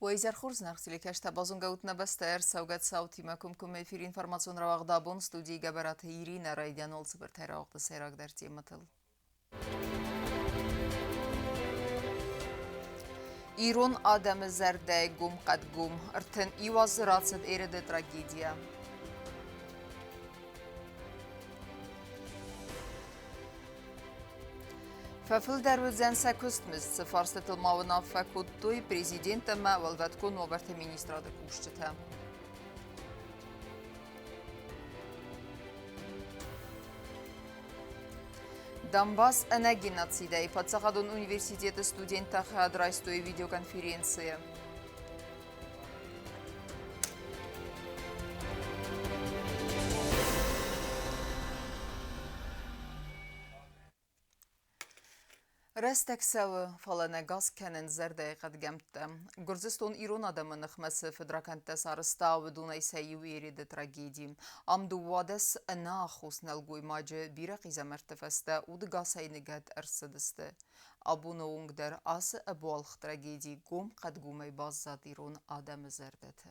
Уӕ изӕр хорз, зынаргъ телекӕстӕ, базонгӕ ут нӕ бӕстӕйы ӕрцӕугӕ цаутимӕ комкоммӕ эфиры информацион рауагъд абон студийы Гӕбӕраты Иринӕ райдиан уӕлцыбыртӕй рауагъды сӕйрагдӕр темӕтыл. Ирон адӕмы зӕрдӕйы гом хъӕдгом 31 азы рацыд Ереды трагедийӕ. Фӕфылдӕр уыдзӕн сӕ куыстмызд, цы фарстытыл ма уынаффӕ кодтой президент ӕмӕ Уӕлвӕткон уавӕрты министрады кусджытӕ. Донбасс ӕнӕ геноцидӕй паддзахадон университеты студенттӕ хайад райстой видеоконференцийы. Рӕстӕг цӕуы, фӕлӕ нӕ гас кӕнынц зӕрдӕйы хъӕдгӕмттӕ. Гуырдзыстон ирон адӕмы ныхмӕ цы фыдракӕндтӕ сарӕзта, уыдонӕй сӕ иу Ереды трагеди. Ам 12 ӕнӕаххос нӕлгоймаджы бирӕ хъизӕмӕртты фӕстӕ удыгасӕй ныгӕд ӕрцыдысты. Абоны онг дӕр ацы ӕбуалгъ трагеди гом хъӕдгомӕй баззад ирон адӕмы зӕрдӕты.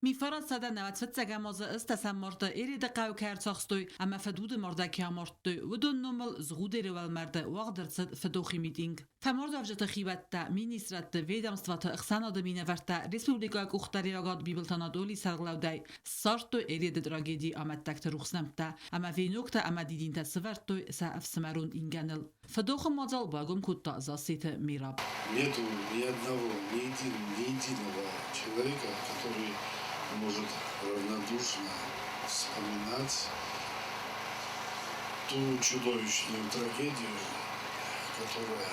1995 азы ӕстӕсӕм марты Ереды хъӕуы кӕй ӕрцахстой ӕмӕ фыдуды мӕрдӕ кӕй амардтой, уыдон номыл Згъудеры уӕлмӕрды уагъд ӕрцыд фыдохы митинг. Фӕмардуӕвджыты хиуӕттӕ, министрадты, ведомствоты, ӕхсӕнады минӕвӕрттӕ республикӕйы къухдариуӕгад Бибылты Анатолийы сӕргълӕудӕй ссардтой Ереды трагедийы амӕттӕгты рухс нӕмттӕ ӕмӕ веноктӕ ӕмӕ дидинтӕ сывӕрдтой сӕ ӕфсымӕрон ингӕныл. Фыдохы мадзал байгом кодта Зассеты Мираб. Нету ни одного, ни, един, ни единого человека, который может равнодушно вспоминать ту чудовищную трагедию, которая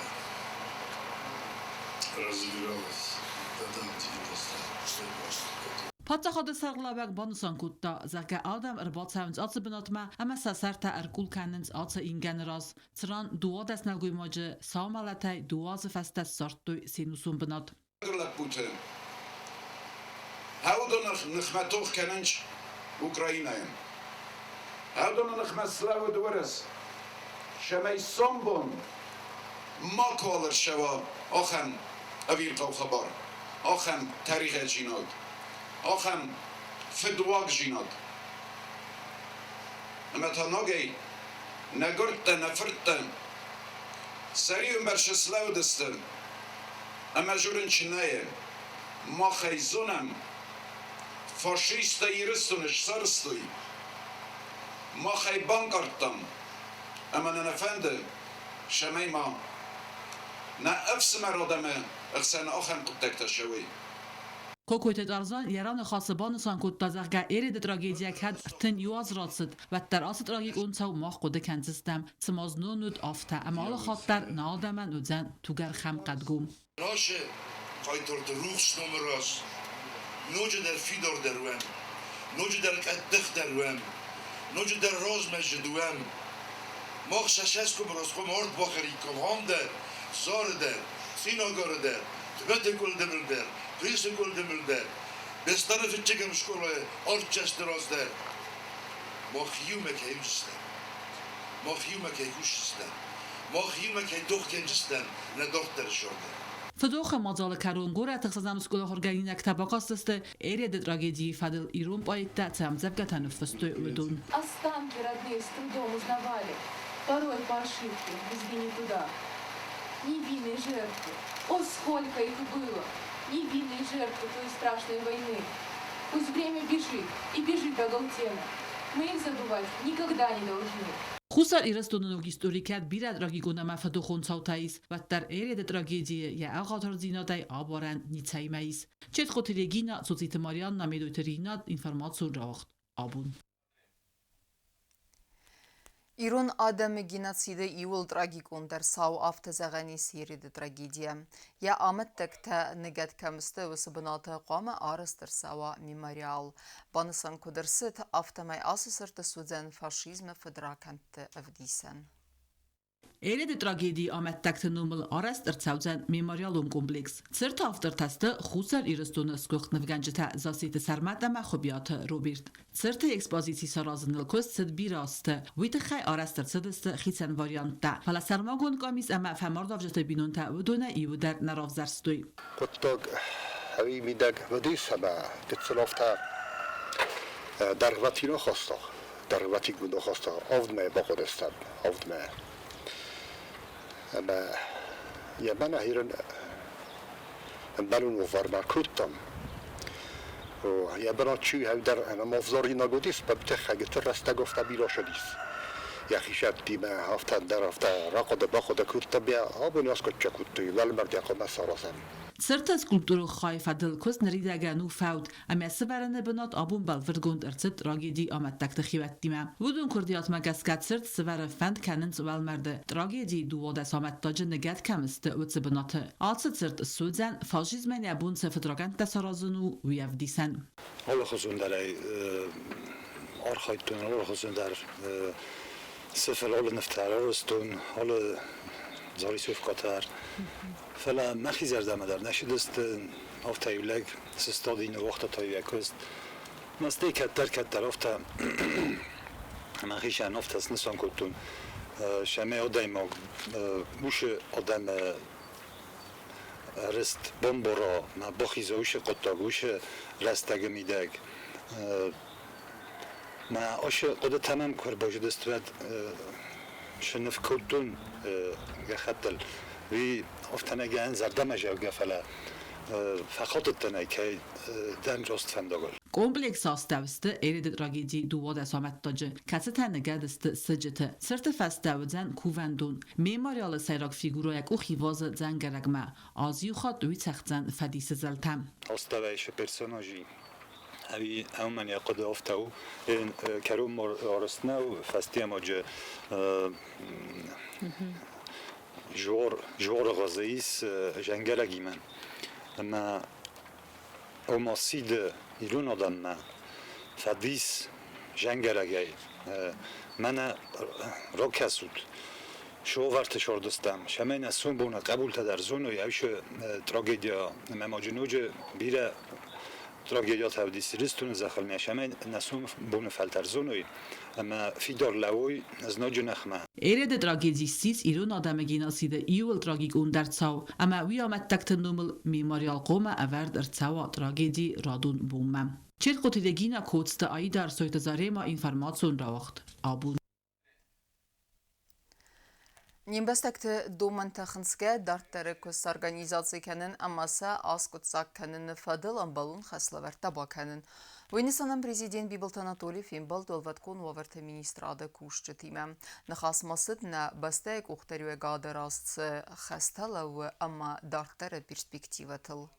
разыгралась тогда, в 91 году. Паддзахады сӕргълӕууӕг банысан кодта, зӕгъгӕ, адӕм ӕрбацӕуынц ацы бынатмӕ ӕмӕ сӕ сӕртӕ ӕркъул кӕнынц ацы ингӕны раз, цыран 12 нӕлгоймаджы сау мӕлӕтӕй дыууӕ азы фӕстӕ ссардтой се нусон бынат. Лӕппутӕ уыдоны ныхмӕ тох кӕнынц Украинӕйӕн. Уыдоны ныхмӕ слӕууыд Уырыс, цӕмӕй сомбон макуал ӕрцӕуа ахӕм ӕвирхъау хабар, ахӕм тӕригъӕджинад, ахӕм фыдуагдзинад. Ӕмӕ та ногӕй нӕ гуырдтӕ, нӕ фырттӕ сӕ риуы слӕудысты ӕмӕ журын чи нӕйы, мах ӕй зонӕм, фашисттӕ Ирыстоны ссӕрстой, мах ӕй банкъардтам, ӕмӕ нӕ нӕ фӕнды, цӕмӕй ма нӕ ӕфсымӕр адӕмы ӕхсӕн ахӕм хъуыддӕгтӕ цӕуой. Кокойты Тарзан йӕ раныхасы банысан кодта, зӕгъгӕ, Ереды трагедийӕ кӕд 31 аз рацыд, уӕддӕр ацы трагикон цау мах хъуыды кӕндзыстӕм, цыма знон уыд, афтӕ, ӕмӕ алы хатт дӕр нӕ адӕмӕн уыдзӕн тугӕрхӕм хъӕдгом. Нашы хъайтарты рухс номы раз ноджыдӕр фидардӕр уӕм, ноджыдӕр хъӕддыхдӕр уӕм, ноджыдӕр размӕ зыд уӕм. Мах сӕ цӕсгомы раз хъуамӕ ард бахӕриккам ам дӕр, Зары дӕр, Цъинагары дӕр, Тбеты къуылдымыл дӕр, Присы къуылдымыл дӕр, Бестаны фыццӕгӕм скъолайы артдзӕсты раз дӕр. Мах иумӕ кӕй уыдзыстӕм, мах иумӕ кӕй кусдзыстӕм, мах иумӕ кӕй тох кӕндзыстӕм нӕ дарддӕры сӕрды. Фыдохы мадзалы кӕрон горӕты ӕхсӕзӕм скъола ахуыргӕнинӕгтӕ бакастысты Ереды трагедийы фӕдыл ирон поэттӕ цы ӕмдзӕвгӕтӕ ныффыстой, уыдон. Останки родные с трудом узнавали, порой по ошибке, взгляни туда. Невинные жертвы, о, сколько их было! Невинные жертвы той страшной войны. Пусть время бежит и бежит оголтело, мы их забывать никогда не должны. Хуссар Ирыстоны ног истори кӕд бирӕ трагикон ӕмӕ фыдохон цаутӕ ис, уӕддӕр Ереды трагедийы йӕ ӕгъатырдзинадӕй абарӕн ницӕимӕ ис. Четхъоты Регина, Цоциты Марианна, Медойты Ринат, информацион рауагъд абон. Ирон адӕмы геноциды иууыл трагикондӕр цау афтӕ зӕгъӕн ис Ереды трагедийӕ. Йӕ амӕттӕгтӕ ныгӕд кӕм сты, уыцы бынаты хъуамӕ арӕзт ӕрцӕуа мемориал. Банысан куыд ӕрцыд, афтӕмӕй ацы цырт суыдзӕн фашизмы фыдракӕндты ӕвдисӕн. Ереды трагедийы амӕттӕгты номыл арӕзт ӕрцӕудзӕн мемориалон комплекс. Цырты автортӕ сты Хуссар Ирыстоны сгуыхт нывгӕнджытӕ Зассеты Сӕрмӕт ӕмӕ Хуыбиаты Роберт. Цырты экспозици саразыныл куыст цыд бирӕ азты. Уый тыххӕй арӕзт ӕрцыдысты хицӕн варианттӕ. Фӕлӕ сӕрмагонд къамис ӕмӕ фӕмардуӕвджыты бинонтӕ уыдонӕй иуы дӕр нӕ равзӕрстой. Хъуыддаг ӕви мидӕг уыдис ӕмӕ гыццыл афтӕ дӕргъвӕтин ахаста, дӕргъвӕтингонд ахаста, авдмӕ бахъуыдыстӕм, авдмӕ. Ӕмӕ йӕ мӕнӕ ирын ӕмбӕлон уавӕрмӕ кодтам. Йӕ бынат чи дӕр ӕмӕ ма ӕвзаринаг уыдис, бӕбтӕхӕгыты рӕстӕг афтӕ бирӕ сыдис. Йӕхи сӕттимӕ афтӕ дӕр афтӕ рахъуыды-бахъуыды кодта, абон аскъуыдтӕ кодтой, уӕлмӕрд йӕ хъуамӕ саразӕм. Цырты скульптурон хайы фӕдыл куыст ныридӕгӕн у фӕуд, ӕмӕ сывӕрыны бынат абон бӕлвырдгонд ӕрцыд трагедийы амӕттӕгты хиуӕттимӕ. Уыдон куырдиатмӕ гӕсгӕ цырт сывӕры фӕнд кӕнынц уӕлмӕрды. Трагедийы 12 амӕттаджы ныгӕд кӕм сты, уыцы бынаты. Ацы цырт ссудзӕн, фашизмӕн йӕ бон цы фыдракӕндтӕ саразын у, уый ӕвдисӕн. Алыхуызон дӕр ӕй архайдтон, алыхуызон дӕр цифр алы нывтӕ ӕрӕвӕрдтон, алы зарисовкӕтӕ. Фӕлӕ мӕхи зӕрдӕмӕ дӕр нӕ цыдысты, афтӕ-иу лӕг сыстади, ныууагъта та-иу йӕ куыст. Мӕстӕй кӕддӕр-кӕддӕр афтӕ мӕхицӕн афтӕ снысан кодтон, цӕмӕй адӕймаг уыцы адӕмы рыст бамбара, мӕ бахиза уыцы хъуыддаг, уыцы рӕстӕгы мидӕг. Мӕ ацы хъуыдытӕ мӕм куы ӕрбазыдысты, уӕд сныв кодтон гӕххӕттыл. Уый афтӕ нӕ гӕнӕн зӕрдӕмӕзӕугӕ, фӕлӕ фӕхатыдтӕн ӕй, кӕй дӕн раст фӕндагыл. Комплексы астӕу сты Ереды трагедийы 12 амӕттаджы, кӕцытӕ ныгӕд сты сыджыты. Цырты фӕстӕ уыдзӕн кувӕндон. Мемориалы сӕйраг фигурӕйӕ къух ивазы дзӕнгӕрӕгмӕ. Аз иу хатт уый цӕгъддзӕн фӕдисы зӕлтӕм. Астӕуӕй сы персонажи ӕви ӕмӕн йӕ хъуыды афтӕ у, кӕронмӕ арӕзт нӕу, фӕстиӕмаджы жоры гъазы ис зӕнгӕрӕгимӕ. Ӕмӕ ома сиды ирон адӕммӕ фӕдис зӕнгӕрӕгӕй. Мӕнӕ ракӕсут, совӕрты сордыстӕм, цӕмӕй нӕ сомбоны хъӕбултӕ дӕр зоной, ӕвшы трагедия ӕмӕ ма ноджы бирӕ трагедиятӕ уыдис Ирыстоны зӕххыл, нӕ цӕмӕй нӕ сомбоны фӕлтӕр зоной ӕмӕ фидар лӕууой знаджы ныхмӕ. Ереды трагеди ссис ирон адӕмы геноциды иууыл трагикондӕр цау, ӕмӕ уый амӕттӕгты номыл мемориал хъуамӕ ӕвӕрд ӕрцӕуа трагеди радон бонмӕ. Черкъоты Регина Коцты Аидар Сойты Зарема информацион рауагъд абон. Не мбӕстӕгты домӕнтӕ хынцгӕ дарддӕры куыст сорганизаци кӕнын ӕмӕ сӕ аскъуыддзаг кӕныны фӕдыл ӕмбӕлон хӕслӕвӕрдтӕ бакӕнын. Уый нысанӕн президент Бибылты Анатоли фембӕлд Уӕлвӕткон уавӕрты министрады кусджытимӕ. Ныхас ма цыд нӕ бӕстӕйы къухдариуӕгады раз цы хӕстӕ лӕууы ӕмӕ дарддӕры перспективӕтыл.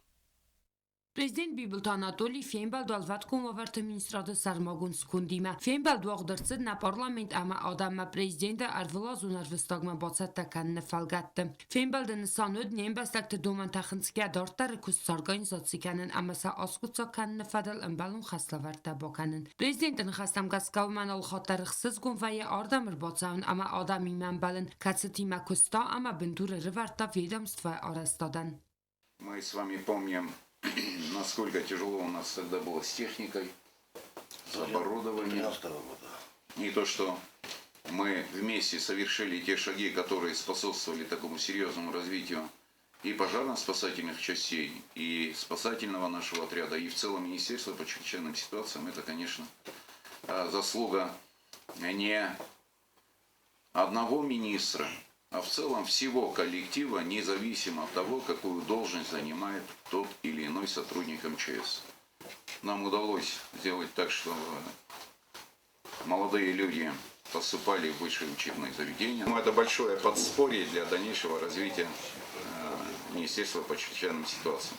Президент Бибылты Анатолий фембӕлд Уӕлвӕткон уавӕрты министрады сӕрмагонд скондимӕ. Фембӕлд уагъд ӕрцыд нӕ парламент ӕмӕ адӕммӕ президенты ӕрвылазон ӕрвыстагмӕ бацӕттӕ кӕныны фӕлгӕтты. Фембӕлды нысан уыд не мбӕстӕгты домӕнтӕ хынцгӕ дарддӕры куыст сорганизаци кӕнын ӕмӕ сӕ аскъуыддзаг кӕныны фӕдыл ӕмбӕлон хӕслӕвӕрдтӕ бакӕнын. Президенты ныхӕстӕм гӕсгӕ уымӕн алыхатт дӕр ӕхсызгон вӕййы ардӕм ӕрбацӕуын ӕмӕ адӕмимӕ ӕмбӕлын, кӕцытимӕ куыста ӕмӕ бындур ӕрывӕрдта ведомствойы арӕзтадӕн. Мы с вами помним, насколько тяжело у нас тогда было с техникой, с оборудованием. И то, что мы вместе совершили те шаги, которые способствовали такому серьезному развитию и пожарно-спасательных частей, и спасательного нашего отряда, и в целом Министерства по чрезвычайным ситуациям, это, конечно, заслуга не одного министра, а в целом всего коллектива, независимо от того, какую должность занимает тот или иной сотрудник МЧС. Нам удалось сделать так, что молодые люди поступали в высшие учебные заведения. Но это большое подспорье для дальнейшего развития Министерства по чрезвычайным ситуациям.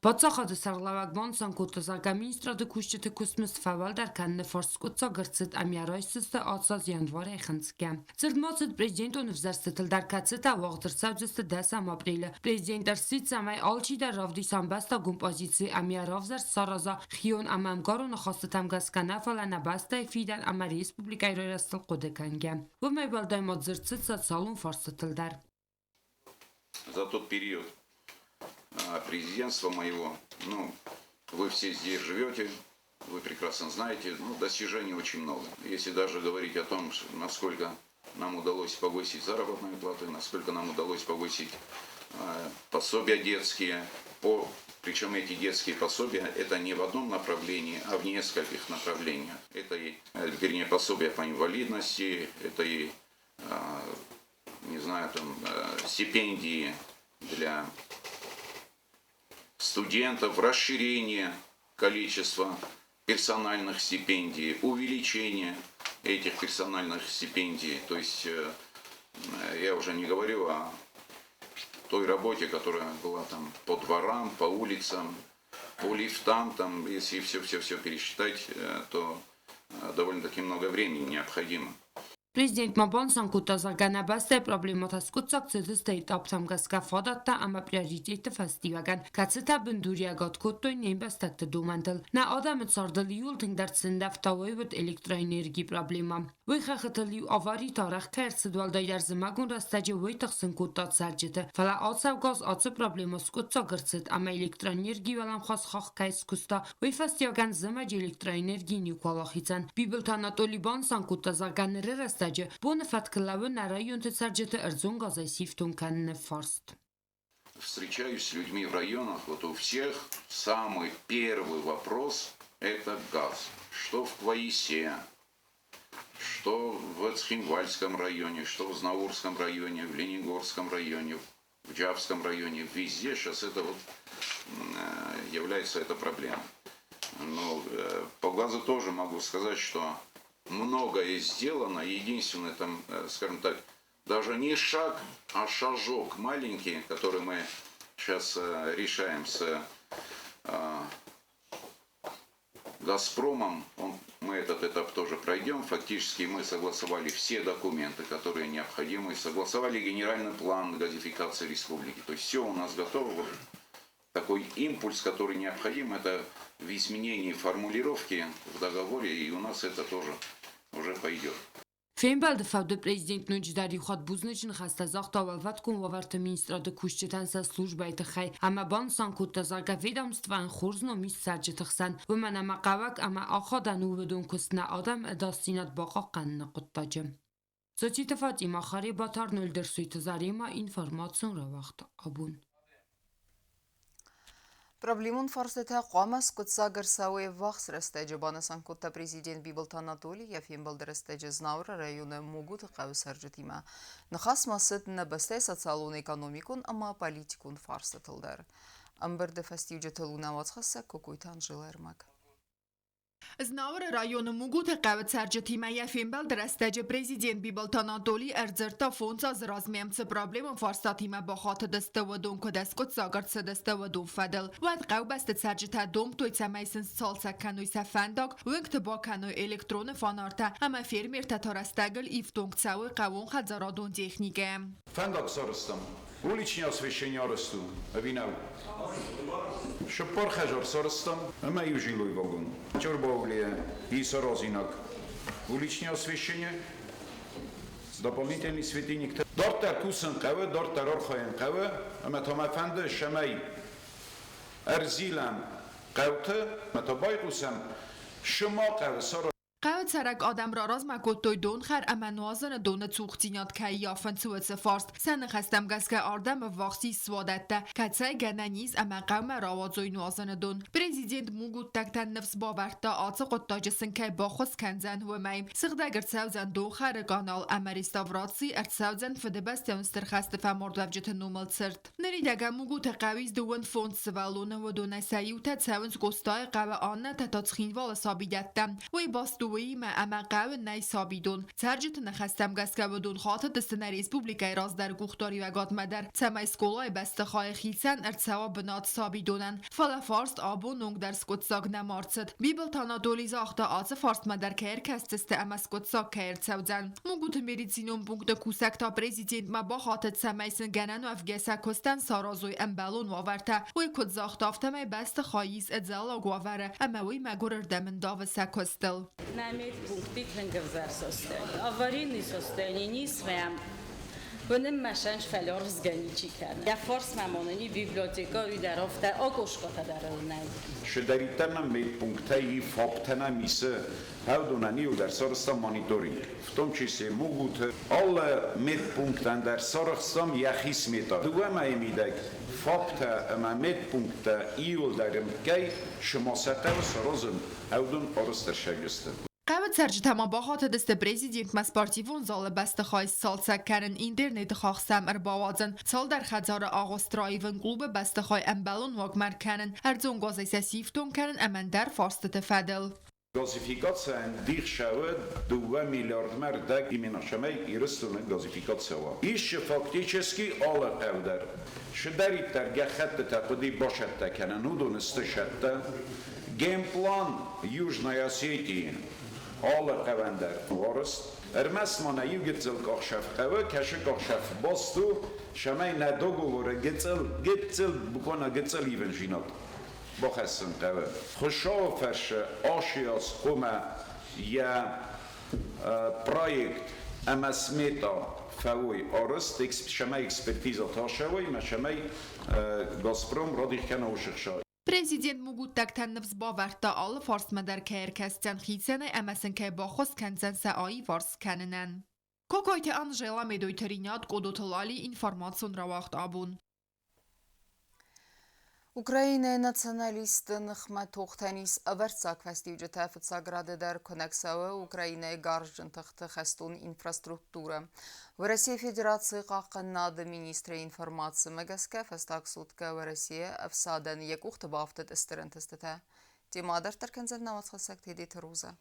Паддзахады сӕргълӕууӕг банысан кодта, зӕгъгӕ, министрады кусджыты куыстмызд фӕуӕлдӕр кӕныны фарст скъуыддзаг ӕрцыд ӕмӕ райсдзысты ацы аз январӕй хынцгӕ. Дзырд ма цыд президентон ӕвзӕрстытыл дӕр, кӕцытӕ уагъд ӕрцӕудзысты 10 апрелы. Президент ӕрсидт, цӕмӕй алчидӕр равдиса ӕмбӕстагон позици ӕмӕ равзӕрст сараза хион ӕмӕ ӕмгарон ахастытӕм гӕсгӕ нӕ, фӕлӕ нӕ бӕстӕйы фидӕн ӕмӕ республикӕйы райрӕзтыл хъуыды кӕнгӕ. Уымӕй уӕлдай ма дзырд цыд социалон фарстытыл дӕр. За тот период президентства моего, ну, вы все здесь живете, вы прекрасно знаете, ну, достижений очень много. Если даже говорить о том, насколько нам удалось повысить заработную плату, насколько нам удалось повысить пособия детские, причем эти детские пособия это не в одном направлении, а в нескольких направлениях. Это и, вернее, пособия по инвалидности, это и, не знаю, там, стипендии для студентов, расширение количества персональных стипендий, увеличение этих персональных стипендий. То есть я уже не говорю о той работе, которая была там по дворам, по улицам, по лифтам, там, если все-все-все пересчитать, то довольно-таки много времени необходимо. Президент ма банысан кодта, зӕгъгӕ, нӕ бӕстӕйы проблемӕтӕ скъуыддзаг цыдысты этаптӕм гӕсгӕ фадӕттӕ ӕмӕ приоритетты фӕстиуӕгӕн, кӕцытӕ бындуриӕгад кодтой не мбӕстӕгты домӕнтыл. Нӕ адӕмы цардыл иууыл тынгдӕр цы ндӕвта, уый уыд электроэнергийы проблемӕ. Уый хӕххытыл-иу аваритӕ арӕх кӕй ӕрцыд, уӕлдайдӕр зымӕгон рӕстӕджы уый тыхсын кодта цӕрджыты. Фӕлӕ ацӕугӕ аз ацы проблемӕ скъуыддзаг ӕрцыд ӕмӕ электроэнергийы уӕлӕмхас хахх кӕй скуыста, уый фӕстиуӕгӕн зымӕджы электроэнерги никуал ахицӕн. Бибылты Анатоли банысан кодта, зӕгъгӕ, ныры рӕстӕджы боны фӕткы лӕууы нӕ районты цӕрджыты ӕрдзон газӕй сифтонг кӕныны фарст. Встречаюсь с людьми в районах, вот у всех самый первый вопрос – это газ. Что в Кваисе, что в Цхинвальском районе, что в Знаурском районе, в Ленингорском районе, в Джавском районе, везде сейчас это вот является эта проблема. Но по газу тоже могу сказать, что многое сделано. Единственное, там, скажем так, даже не шаг, а шажок маленький, который мы сейчас решаем с «Газпромом», мы этот этап тоже пройдем. Фактически мы согласовали все документы, которые необходимы, согласовали генеральный план газификации республики. То есть все у нас готово. Вот такой импульс, который необходим, это в изменении формулировки в договоре, и у нас это тоже уже пойдет. Фембӕлды фӕуды президент ноджыдӕр иу хатт бузныджы ныхӕстӕ загъта Уӕлвӕткон уавӕрты министрады кусджытӕн сӕ службӕйы тыххӕй ӕмӕ банысан кодта, зӕгъгӕ, ведомствӕйӕн хорз ном ис цӕрджыты хсӕн, уымӕн ӕмӕ хъӕуӕг ӕмӕ ахадӕн у уыдон куыст нӕ адӕмы ӕдасдзинад бахъахъхъӕныны хъуыддаджы. Цоциты Фатимӕ, Харебаты Арнольд, Ӕрсойты Заремӕ, информацион рауагъд абон. Проблемон фарстытӕ хъуамӕ скъуыддзаг ӕрцӕуой ӕввахс рӕстӕджы, банысан кодта президент Бибылты Анатоли йӕ фембӕлды рӕстӕджы Знауыры районы Мугуты хъӕуы цӕрджытимӕ. Ныхас ма цыд нӕ бӕстӕйы социалон-экономикон ӕмӕ политикон фарстытыл дӕр. Ӕмбырды фӕстиуджытыл у нӕ уацхӕссӕг Кокойты Анжелӕ ӕрмӕг. Знауыры районы Мугуты хъӕуы цӕрджытимӕ йӕ фембӕлды рӕстӕджы президент Бибылты Анатолий ӕрдзырдта фондз азы размӕ цы проблемон фарстатимӕ бахатыдысты, уыдон куыд ӕскъуыддзаг ӕрцыдысты, уыдон фӕдыл. Уӕд хъӕубӕсты цӕрджытӕ домдтой, цӕмӕй сын сцалцӕг кӕной сӕ фӕндаг, уынгты бакӕной электроны фонартӕ ӕмӕ фермертӕ та рӕстӕгыл ифтонг цӕуой хъӕууонхӕдзарадон техникӕ. Фӕндаг сарӕзтам. Уличный освещение арӕзт у, ӕви нӕу? Цыппар хӕдзар сарӕзтам ӕмӕ иу жилой вагон. Чърбаулийӕ ис аразинаг уличное освещение, дополнительный светильниктӕ. Дарддӕр кусын хъӕуы, дарддӕр архайын хъӕуы, ӕмӕ та мӕ фӕнды, цӕмӕй ӕрзилӕм хъӕуты, ӕмӕ та байхъусӕм, цы ма хъӕуы саразын. Хъӕуы цӕрӕг адӕм раразмӕ кодтой донхӕр ӕмӕ нуазыны доны цухдзинад кӕй ӕййафынц, уыцы фарст. Сӕ ныхӕстӕм гӕсгӕ ардӕм ӕввахс ис суадӕттӕ, кӕцӕй гӕнӕн ис ӕмӕ хъӕумӕ рауадзой нуазыны дон. Президент мугуттӕгтӕн ныфс бавӕрдта, ацы хъуыддаджы сын кӕй баххуыс кӕндзӕн, уымӕй. Сыгъдӕг ӕрцӕудзӕн донхӕры канал ӕмӕ реставраци ӕрцӕудзӕн Фыдыбӕстӕйон Стыр хӕсты фӕмардуӕвджыты номыл цырт. Ныридӕгӕн Мугуты хъӕуы ис дыууын фондз сывӕллоны, уыдонӕй сӕ иутӕ цӕуынц Къостайы хъӕуы, аннӕтӕ та Цхинвалы сабидӕттӕм. Уый баст у Уыимӕ ӕмӕ хъӕуы нӕй сабидон. Цӕрджыты ныхӕстӕм гӕсгӕ уыдон хатыдысты нӕ республикӕйы раздӕры къухдариуӕгадмӕ дӕр, цӕмӕй скъолайы бӕстыхайы хицӕн ӕрцӕуа бынат сабидонӕн. Фӕлӕ фарст абон онг дӕр скъуыддзаг нӕма ӕрцыд. Бибылты Анатолий загъта, ацы фарстмӕ дӕр кӕй ӕркӕсдзысты ӕмӕ скъуыддзаг кӕй ӕрцӕудзӕн. Мугуты медицинон пункты кусӕг та президентмӕ бахатыд, цӕмӕй сын гӕнӕнуӕвгӕ сӕ куыстӕн саразой ӕмбӕлон уавӕртӕ. Уый куыд загъта, афтӕмӕй бӕстыхай ис ӕдзӕллаг уавӕры ӕмӕ уый мӕгуырырдӕм ӕндавы сӕ куыстыл. Нӕ медпункти тынг ӕвзӕр состояние. Аварийный состояние не свӕм. Быныммӕ сӕнж фӕлорзгӕ ничи кӕны. Йӕ фарсмӕ моныни библиотека уидӕр афтӕ окошкотӕ дӕр ыл нӕй. Шыдӕриддӕр нӕм медпункттӕй и ФАП-тӕ нӕм исы Хӕвдонӕн иуылдӕр сарӕзтам мониторинг, в том числе Мугуты. Алы медпунктӕн дӕр сарӕзтам йӕхи смета. Дыууӕ мӕйы мидӕг ФАП-тӕ ӕмӕ медпункттӕ иуылдӕр ӕмткӕй шыма сӕ хъӕуы саразын, ӕвдон арӕзт ӕрсӕгысты. Хъӕуы цӕрджытӕ ма бахатыдысты президентмӕ спортивон залы бӕстыхай сцалцӕг кӕнын, интернеты хахх сӕм ӕрбауадзын, цалдӕр хӕдзары агъуыст раивын, клубы бӕстыхай ӕмбӕлон уагмӕ ӕркӕнын, ӕрдзон газӕй сӕ сифтонг кӕнын ӕмӕ ӕндӕр фарстыты фӕдыл. Газификацийӕн дих цӕуы 2 миллиардмӕ рдӕг именно цӕмӕй Ирыстоны газификаци уа. Ис фактически алы хъӕу дӕр. Цыдӕриддӕр гӕххӕттытӕ хъуыди бацӕттӕ кӕнын, уыдон сты цӕттӕ. Генплан Южной Осетии алы хъӕуӕн дӕр арӕзт. Ӕрмӕст ма нӕ иу гыццыл къахсӕф хъӕуы, кӕсы къахсӕф баст у, цӕмӕй нӕ договоры гыццыл, гыццыл, буквально гыццыл ивындзинад бахӕссын хъӕуы. Хуыцауы фӕрцы асиас хъуамӕ йӕ проект ӕмӕ смета фӕуой арӕзт, цӕмӕй экспертизӕтӕ ацӕуой ӕмӕ цӕмӕй Газпром радих кӕна уыцы хца. Президент мугуттӕгтӕн ныфс бавӕрдта, алы фарстмӕ дӕр кӕй ӕркӕсдзӕн хицӕнӕй ӕмӕ сын кӕй баххуыс кӕндзӕн сӕ аиварс кӕнынӕн. Кокойты Анжела, Медойты Ринат, Къодоты Лали, информацион рауагъд абон. Украинӕйы националистты ныхмӕ тохтӕн ис ӕвӕрццаг фӕстиуджытӕ. Фыццаг рады дӕр куынӕг цӕуы Украинӕйы гарзджын тыхты хӕстон инфраструктурӕ. Уӕрӕсейы Федерацийы хъахъхъӕнынады министры информацимӕ гӕсгӕ фӕстаг суткӕ Уӕрӕсейы ӕфсадӕн йӕ къухты бафтыд стыр ӕнтыстытӕ. Темӕ адарддӕр кӕндзӕн науӕдзхӕссӕг Тедеты Роза.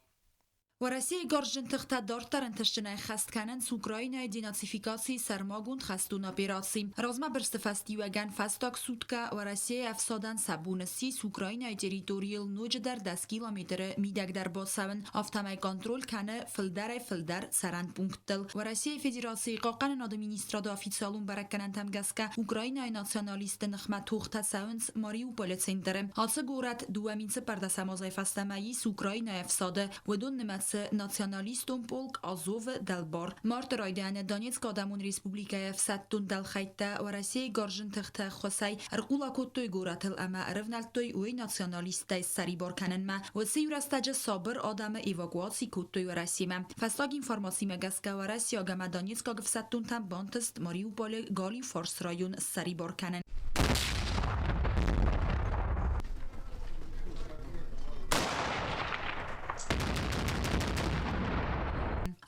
Уӕрӕсейы гарзджын тыхтӕ дарддӕр ӕнтыстджынӕй хӕст кӕнынц Украинӕйы денацификацийы сӕрмагонд хӕстон операци. Размӕбырсты фӕстиуӕгӕн фӕстаг суткӕ Уӕрӕсейы ӕфсадӕн сӕ бон ссис Украинӕйы территорийыл ноджыдӕр 10 километры мидӕгдӕр бацӕуын, афтӕмӕй контроль кӕны фылдӕрӕй-фылдӕр цӕрӕн пункттыл. Уӕрӕсейы Федерацийы Хъахъхъӕнынады министрады официалон бӕрӕггӕнӕнтӕм гӕсгӕ Украинӕйы националистты ныхмӕ тохтӕ цӕуынц Мариуполы центры. Ацы горӕт 2014 азӕй фӕстӕмӕ ис Украинӕйы ӕфсады, уыдон нымӕцы националистон полк Азовы дӕлбар. Марты райдианы Донецкы Адӕмон Республикӕйы ӕфсӕддон дӕлхӕйттӕ Уӕрӕсейы гарзджын тыхты ӕххуысӕй ӕрхъула кодтой горӕтыл ӕмӕ ӕрывнӕлдтой уый националисттӕй ссӕрибар кӕнынмӕ. Уыцы иурӕстӕджы сабыр адӕмы эвакуаци кодтой Уӕрӕсемӕ. Фӕстаг информацимӕ гӕсгӕ уӕрӕсейаг ӕмӕ донецкаг ӕфсӕддонтӕн бантыст Мариуполы галиуфарс район ссӕрибар кӕнын.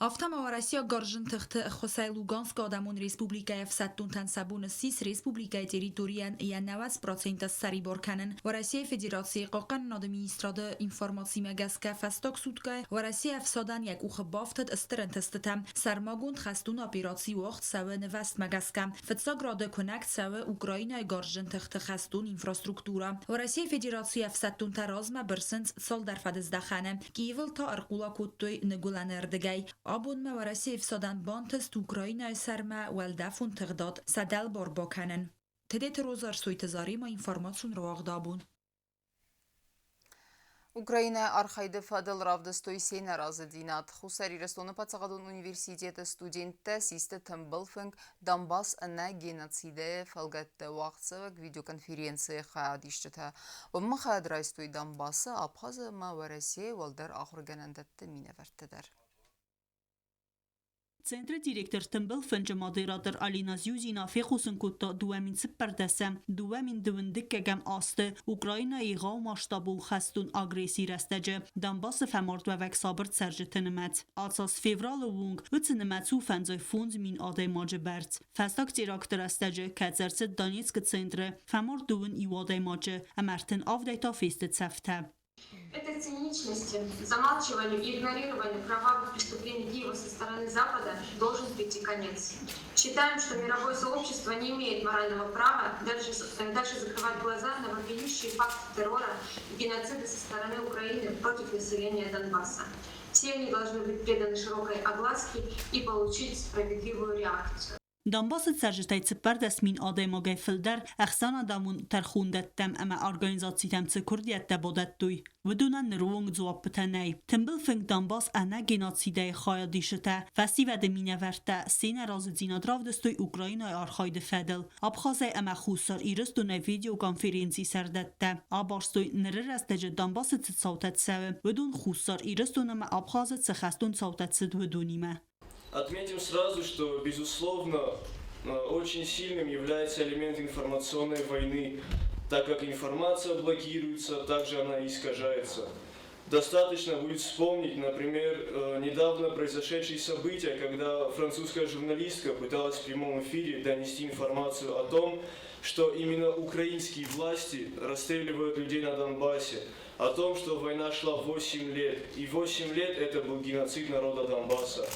Афтӕ ма Уӕрӕсейаг гарзджын тыхты ӕххуысӕй Луганскы Адӕмон Республикӕйы ӕфсӕддонтӕн сӕ бон ссис республикӕйы территорийӕн йӕ 90% ссӕрибар кӕнын. Уӕрӕсейы Федерацийы Хъахъхъӕнынады министрады информацимӕ гӕсгӕ фӕстаг суткӕйы Уӕрӕсейы ӕфсадӕн йӕ къухы бафтыд стыр ӕнтыстытӕ. Сӕрмагонд хӕстон операци уагъд цӕуы нывӕзтмӕ гӕсгӕ. Фыццаг рады куынӕг цӕуы Украинӕйы гарзджын тыхты хӕстон инфраструктурӕ. Уӕрӕсейы Федерацийы ӕфсӕддонтӕ размӕ бырсынц цалдӕр фӕдыздӕхӕны. Киевыл та ӕрхъула кодтой ныгуылӕны ӕрдыгӕй. Абонмӕ Уӕрӕсейы ӕфсадӕн бантыст Украинӕйы сӕрмӕ уӕлдӕфон тыгъдад сӕ дӕлбар бакӕнын. Тедеты Роза Ӕрсойты Заремӕ информацион рауагъд абон. Украинӕйы архайды фӕдыл равдыстой се нӕразыдзинад. Хуссар Ирыстоны паддзахадон университеты студенттӕ систы тымбыл фынг Донбасс ӕнӕ геноцидӕйы фӕлгӕтты уагъдцӕуӕг видеоконференцийы хайадисджытӕ. Уым хайад райстой Донбассы, Абхазы ӕмӕ Уӕрӕсейы уӕлдӕр ахуыргӕнӕндӕтты минӕвӕрттӕ дӕр. Центры директор тымбыл фынджы модератор Алина Зюзина фехъусын кодта 2014 2022 азты Украинӕйы егъаумасштабон хӕстон агрессийы рӕстӕджы Донбассы фӕмардуӕвӕг сабыр цӕрджыты нымӕц. Ацас февралы онг уыцы нымӕц у 55 000 адӕймаджы бӕрц. Фӕстаг теракты рӕстӕджы, кӕд ӕрцыд Донецкы центры, фӕмард 21 адӕймаджы ӕмӕ 37 та фесты цӕфтӕ. Этой циничности, замалчиванию и игнорированию кровавых преступлений Киева со стороны Запада должен прийти конец. Считаем, что мировое сообщество не имеет морального права дальше закрывать глаза на вопиющие факты террора и геноцида со стороны Украины против населения Донбасса. Все они должны быть преданы широкой огласке и получить справедливую реакцию. Донбассы цӕрджытӕй 14 000 адӕймагӕй фылдӕр ӕхсӕнадӕмон тӕрхондӕттӕм ӕмӕ организацитӕм цы куырдиӕттӕ бадӕттой, уыдонӕн ныры онг дзуаппытӕ нӕй. Тымбыл фынг Донбасс ӕнӕ геноцидӕй хайадисджытӕ, фӕсивӕды минӕвӕрттӕ се нӕразыдзинад равдыстой Украинӕйы архайды фӕдыл. Абхазӕй ӕмӕ Хуссар Ирыстонӕй видеоконференцийы сӕрдӕттӕ абарстой, ныры рӕстӕджы Донбассы цы цаутӕ цӕуы, уыдон Хуссар Ирыстон ӕмӕ Абхазы цы хӕстон цаутӕ цыд, уыдонимӕ. Отметим сразу, что, безусловно, очень сильным является элемент информационной войны, так как информация блокируется, также она искажается. Достаточно будет вспомнить, например, недавно произошедшие события, когда французская журналистка пыталась в прямом эфире донести информацию о том, что именно украинские власти расстреливают людей на Донбассе, о том, что война шла 8 лет, и 8 лет это был геноцид народа Донбасса.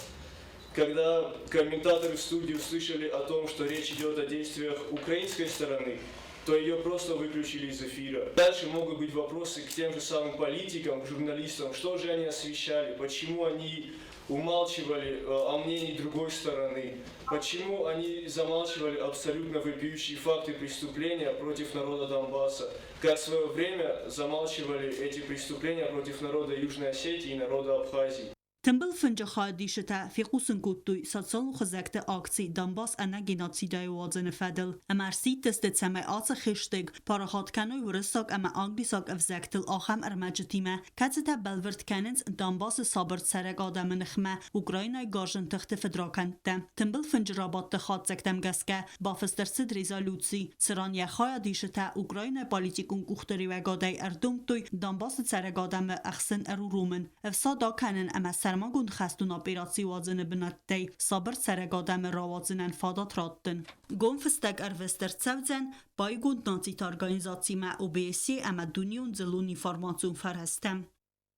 Когда комментаторы в студии услышали о том, что речь идет о действиях украинской стороны, то ее просто выключили из эфира. Дальше могут быть вопросы к тем же самым политикам, к журналистам, что же они освещали, почему они умалчивали о мнении другой стороны, почему они замалчивали абсолютно вопиющие факты преступления против народа Донбасса, как в свое время замалчивали эти преступления против народа Южной Осетии и народа Абхазии. Тымбыл фынджы хайадисджытӕ фехъусын кодтой социалон хызӕгты акци Донбасс ӕнӕ геноцидӕй уадзыны фӕдыл ӕмӕ ӕрсидтысты, цӕмӕй ацы хӕстӕг парахат кӕной уырыссаг ӕмӕ англисаг ӕвзӕгтыл ахӕм ӕрмӕджытимӕ, кӕцытӕ бӕлвырд кӕнынц Донбассы сабыр цӕрӕг адӕмы ныхмӕ Украинӕйы гарзджын тыхты фыдракӕндтӕ. Тымбыл фынджы рабадты хатдзӕгтӕм гӕсгӕ бафыст ӕрцыд резолюци, цыран йӕ хайадисджытӕ Украинӕйы политикон къухдариуӕгадӕй ӕрдомдтой Донбассы цӕрӕг адӕмы ӕхсын ӕруромын, ӕфсад акӕнын ӕмӕ сӕрмагонд хӕстон операци уадзыны бынӕттӕй сабыр цӕрӕг адӕмы рауадзынӕн фадат раттын. Гом фыстӕг ӕрвыст ӕрцӕудзӕн Байгонд Нациты Организацимӕ ОБСЕ ӕмӕ дунеон дзыллон информацион фӕрӕзтӕм.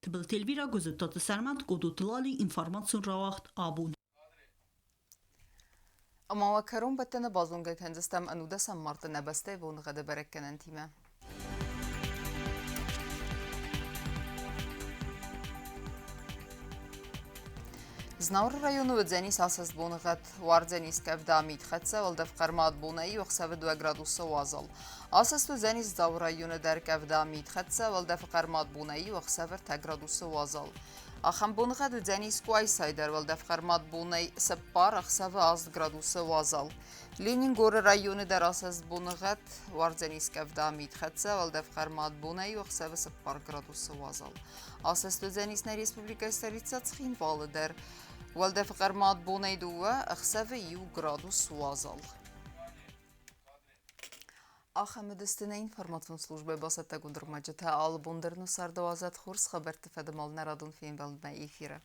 Тыбылты Эльвира Гуызыдтаты Сӕрмӕт, Къодоты Лали, информацион рауагъд абон. Ӕмӕ уӕ кӕронбӕттӕны базонгӕ кӕндзыстӕм ӕнудӕсӕм марты нӕ бӕстӕйы боныгъӕды бӕрӕггӕнӕнтимӕ. Знауыры районы уыдзӕнис асӕст боныгъӕд. Уардзӕнис къӕвда, митхӕццӕ, уӕлдӕф хъӕрмад бонӕй ӕхсӕвы 2 градусы уазал. Асӕст уыдзӕнис Дзауы районы дӕр къӕвда, митхӕццӕ, уӕлдӕфы хъӕрмад бонӕй ӕхсӕвы 3 градусы уазал. Ахӕм боныгъӕд уыдзӕнис Къуайсайы дӕр уӕлдӕф хъӕрмад бонӕй 4, ӕхсӕвы 8 градусы уазал. Ленингоры районы дӕр асӕст боныгъӕд уардзӕнис къӕвда, митхӕццӕ, уӕлдӕф хъӕрмад бонӕй ӕхсӕвы 4 градусы уазал. Асӕст уыдзӕнис нӕ республикӕйы столицӕ Цхинвалы дӕр. Уӕлдӕфы хъӕрмад бонӕй 2, ӕхсӕвы 1 градус уазал. Ахӕм уыдысты нӕ информацион службӕйы бацӕттӕгонд ӕрмӕджытӕ. Алы бон дӕр нӕ царды уадзӕд хорз хабӕртты фӕдыл нӕ радон фембӕлдмӕ эфиры.